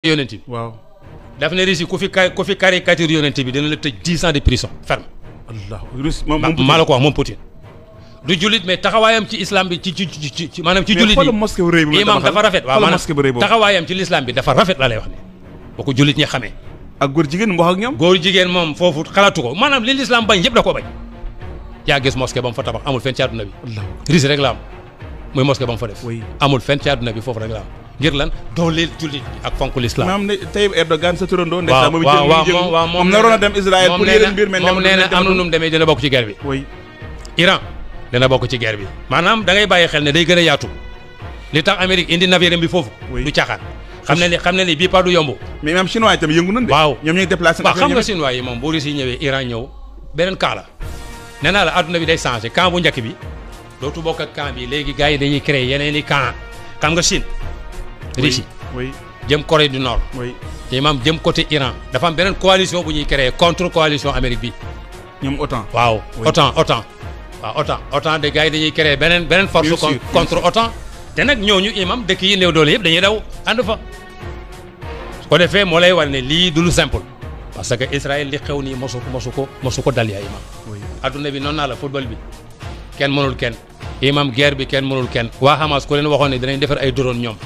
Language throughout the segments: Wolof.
yonent bi waaw daf ne Russie ku fi caricature yonent bi dina la tëj 10 ans de prison ferme. Allah Russie moom maa la ko wax moom Poutine. du jullit mais taxawaayam ci islam bi ci maanaam ci jullit yi imam dafa rafet waaw maanaam taxawaayam ci l'islam bi dafa rafet la lay wax ne boo ko jullit ñi xamee. ak góor jigéen mu wax ak ñoom. góor jigéen moom foofu xalaatu ko maanaam li l'islam bañ yëpp da koo bañ. yaa gis mosquée ba mu fa tabax amul fenn ci àdduna bi. Russie rek la am muy mosquée ba mu fa def. amul fenn ci àdduna bi foofu rek la am. ngir lan dooleel jullit ak fonk l'islam. maam ne Tayyip Erdogan sa turandoo. waaw moom naroon a dem Israël pour yeneen mbir mais moom nee na am na nu mu demee dina bokk ci guerre bi. oui Iran dina bokk ci guerre bi. maanaam da ngay bàyyi xel ne day gën a yaatu li tax Amérique indi navire bi foofu. du caaxaan. xam ne ni bii pas du yomb. mais même chinois itam yëngu nañ de. waaw ñoom ñooy déplacé. waaw xam nga chinois yi moom bu Russie ñëwee Iran ñëw beneen camp la nee naa la adduna bi day changé camp bu njëkk bi dootu bokk ak camp bi léegi gars yi dañuy créer yeneen i camp xam nga Chine. Russie jëm Corée du Nord. te maam jëm côté Iran dafa am beneen coalition bu ñuy créer contre coalition Amérique bi. ñoom OTAN. waaw OTAN waaw OTAN de gars yi dañuy créer beneen force contre OTAN. te nag ñooñu imam dëkk yi néew doole yëpp dañuy daw ànd fa. su ko defee moo lay war ne lii du lu simple. parce que Israël li xew nii mosu ko dal yaa imam. adduna bi noonu naa la football bi kenn mënul kenn. imam guerre bi kenn mënul kenn. waa Hamas ku leen waxoon ne danañ defar ay drone ñoom.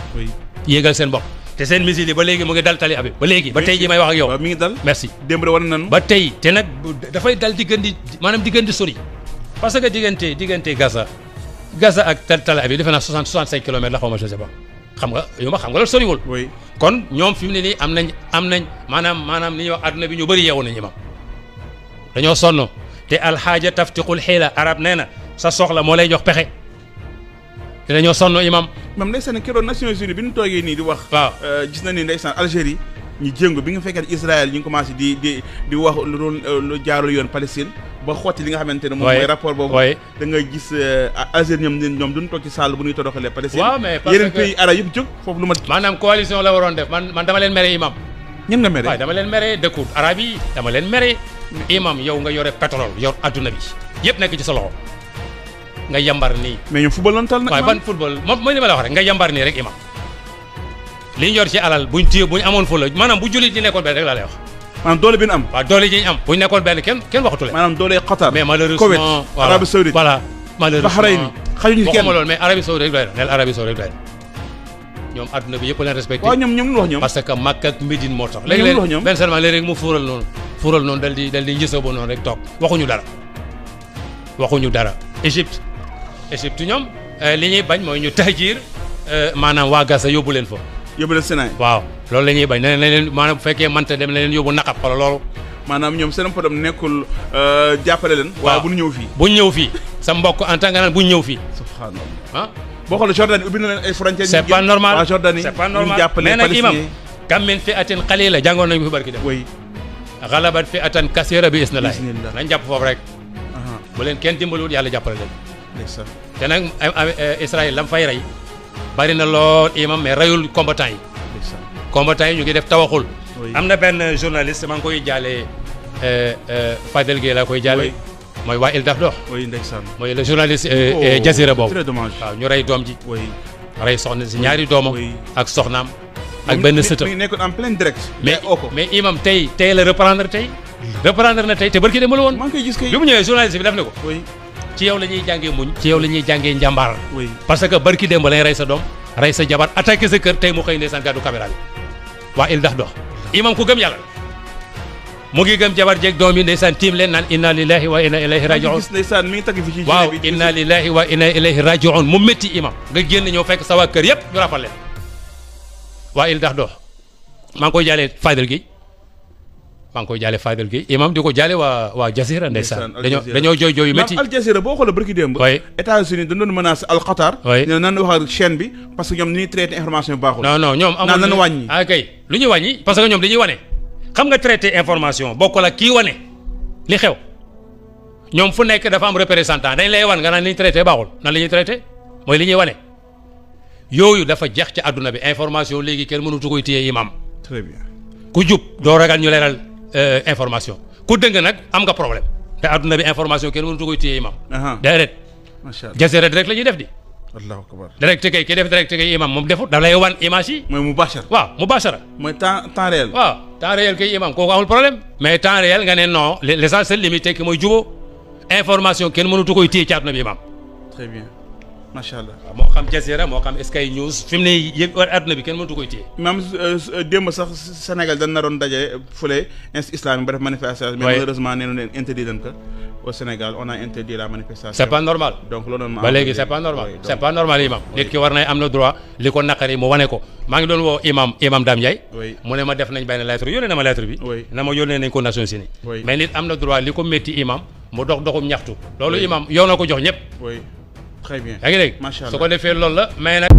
yéegal seen bopp te seen missile yi ba léegi mu ngi dal Tel Aviv ba léegi ba tey ji may wax ak yow. mi ngi dal merci. démb war nañu. ba tey te nag dafay dal di gën di sori. parce que diggante Gaza ak Tel Aviv defe naa 65 kilomètres la xaw ma je sais pas xam nga yow xam nga loolu soriwul. kon ñoom fi mu ne nii am nañ maanaam li ñuy wax adduna bi ñu bëri yeewu nañu imam dañoo sonn te alxaaja taftiqul xiila arab nee na sa soxla moo lay jox pexe te dañoo sonn imam. même ndeysaan keroog Nations Unies bi ñu toogee nii di wax. waaw gis na ni ndeysaan Algérie ñu jéngu bi nga fekkee Israël ñu ngi commencé di wax lu jaarul yoon Palestine ba xotti li nga xamante ne moom mooy rapport boobu da ngay gis Algérie ñoom duñ toog ci salle bu ñuy toroxalee Palestine. waaw mais parce que yeneen pays arabes yëpp jóg foofu lu ma. maanaam coalition la waroon def man dama leen mere imam. ñen nga mere waaw dama leen mere dëkku arab yi dama leen mere. imam yow nga yore pétrole yor adduna bi yëpp nekk ci sa loxo nga yambar nii. mais ñoom football lan tal nag. waaye ban football moom mooy li ma la wax rek nga yambar nii rek imam li ñu yor ci alal buñ amoon fu la maanaam bu jullit ñi nekkoon benn rek laa lay wax. maanaam doole bi ñu am. waaw doole ji ñu am buñ nekkoon benn kenn waxatu leen. maanaam doole Qatar. mais malheureusement Koweït Arabie Saoudite voilà malheureusement Bahreïn xajuñu kenn waxuma loolu mais Arabie Saoudite rek doy na neel Arabie Saoudite rek doy na ñoom adduna bi yëpp leen respecté. waaw ñoom lu wax ñoom. parce que Makka ak Médine moo tax. léegi-léegi benn seulement léegi rek mu fuural noonu dal di njësoo ba noonu rek toog waxuñu dara Égypte ñoom li ñuy bañ mooy ñu tahjir maanaam waa Gaza yóbbu leen fa. yóbbu leen Sinaï. waaw loolu la ñuy bañ ne leen maanaam bu fekkee mënta dem na leen yóbbu naqab xoolal loolu. maanaam ñoom seen problème nekkul jàppale leen. waaw bu ñu ñëw fii. sa mbokk en tant que naan bu ñu ñëw fii. subhanallah ah. boo xoolee Jordanie ubbi na leen ay frontières. c'est pas normal waa Jordanie c'est pas normal mais nag imam kam min fi'atin qalila jàngoon nañu fi barki dem. oui. ghalabat fi'atan kasira bi isnillah. nañ jàpp foofu rek. bu leen kenn dimbalul yàlla jàppale leen. te nag Israël lam fay rey bari na lool imam mais reyul combattant yi. combattant yi ñu ngi def tawaxul. am na benn journaliste maa ngi koy jaalee Fadel Gueye laa koy jaale. mooy waa Il Dafdox. mooy le journaliste Jazira boobu. très dommage waaw ñu rey doom ji. rey soxna si ñaari doomam. ak soxnaam. ak benn sëtam mi nekkoon en plein direct. mais imam tey la reprendre na tey te barki dem la woon. maa ngi koy gis kay bi mu ñëwee journaliste bi def na ko. ci yow la ñuy jàngee muñ. ci yow la ñuy jàngee njàmbaar. parce que barki démb lañ rey sa doom rey sa jabar attaqué sa kër tey mu xëy ndeysaan gàddu caméra bi waa Il Dafdox imam ku gëm yàlla mu ngi gëm jabar jeeg doom yi ndeysaan tiim leen naan inna lillahi wa inna ilayhi raji'un waaw inna lillahi wa inna ilayhi raji'un mu métti imam nga génn ñëw fekk sa waa kër yëpp ñu rafal leen waa Il Dafdox maa ngi koy jaalee Fadel Gueye imam di ko jaale waa Jazira ndeysaan dañoo jooy yu métti. Al Jazira boo xoolee barki démb. États-Unis dañu doon menacé Al Qatar. ne nan wax ak chaîne bi parce que ñoom ni ñuy traité information baaxul. non ñoom amul nan wàññi. kay lu ñuy wàññi parce que ñoom dañuy wane xam nga traité information bokkul ak kii wane li xew ñoom fu nekk dafa am représentant dañ lay wan nga naan li ñu traité baaxul nan la ñuy traité mooy li ñuy wane yooyu dafa jeex ci àdduna bi information léegi kenn mënatu koy téye imam. très bien ku jub doo ragal ñu leeral information ku dëng nag am nga problème te adduna bi information kenn mënatu koy téye imam. déedéet. macha allah Jazira rek la ñuy def di allahu akbar. direct kay ki def direct kay imam moom defut da lay wan image yi. mooy mubashara. waaw mubashara. mooy temps réel. waaw temps réel kay imam kooku amul problème. mais temps réel nga ne non l'essentiel li muy tekki mooy jubóo information kenn mënatu koy téye ci àdduna bi imam. très bien macha allah. waaw moo xam Jazeera moo xam Sky News fi mu ne yëpp àdduna bi kenn mënatu koy téye. même démb sax Sénégal dañ naroon daje fële institut islamique ba def manifestation. mais malheureusement nee nañ interdit nañ ko au Sénégal on a interdit la manifestation. c'est pas normal. donc loolu noonu ba léegi c'est pas normal c'est pas normal imam. nit ki war na am na droit li ko naqari mu wane ko maa ngi doon woo imam Dame Ndiaye. mu ne ma def nañ benn lettre yónnee na ma lettre bi. na ma yónnee nañ ko Nations Unies. mais nit am na droit li ko métti imam mu dox doxum ñaxtu. loolu imam yow na ko jox ñëpp. très bien yaa ngi dégg macha allah su ko defee loolu la mais nag.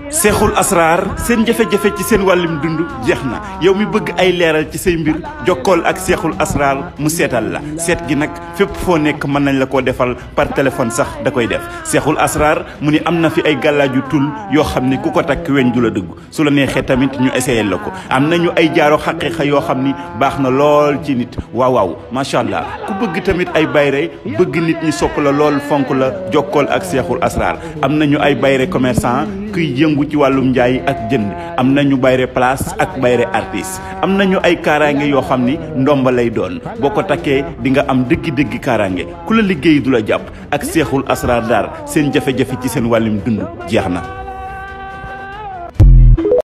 Seexul Asraar seen jafe-jafe ci seen wàllum dund jeex na yow mi bëgg ay leeral ci say mbir jokkool ak Seexul Asraar mu seetal la seet gi nag fépp foo nekk mën nañ la koo defal par téléphone sax da koy def Seexul Asraar mu ni am na fi ay gàllaaju tul yoo xam ni ku ko takk weñ du la dugg su la neexee tamit ñu essayé la ko am nañu ay jaaro xaqiiqa yoo xam ni baax na lool ci nit waaw macha allah ku bëgg tamit ay bayre bëgg nit ñi sopp la lool fonk la jokkool ak Seexul Asraar am nañu ay bayre commerçant kuy yëngu ci wàllum njaay ak jënd am nañu bayre place ak bayre artiste am nañu ay kaaraange yoo xam ni ndomba lay doon boo ko takkee di nga am dëggi-dëggi kaaraange ku la liggéey du la jàpp ak Seexul Asraar daal seen jafe-jafe ci seen wàllum dund jeex na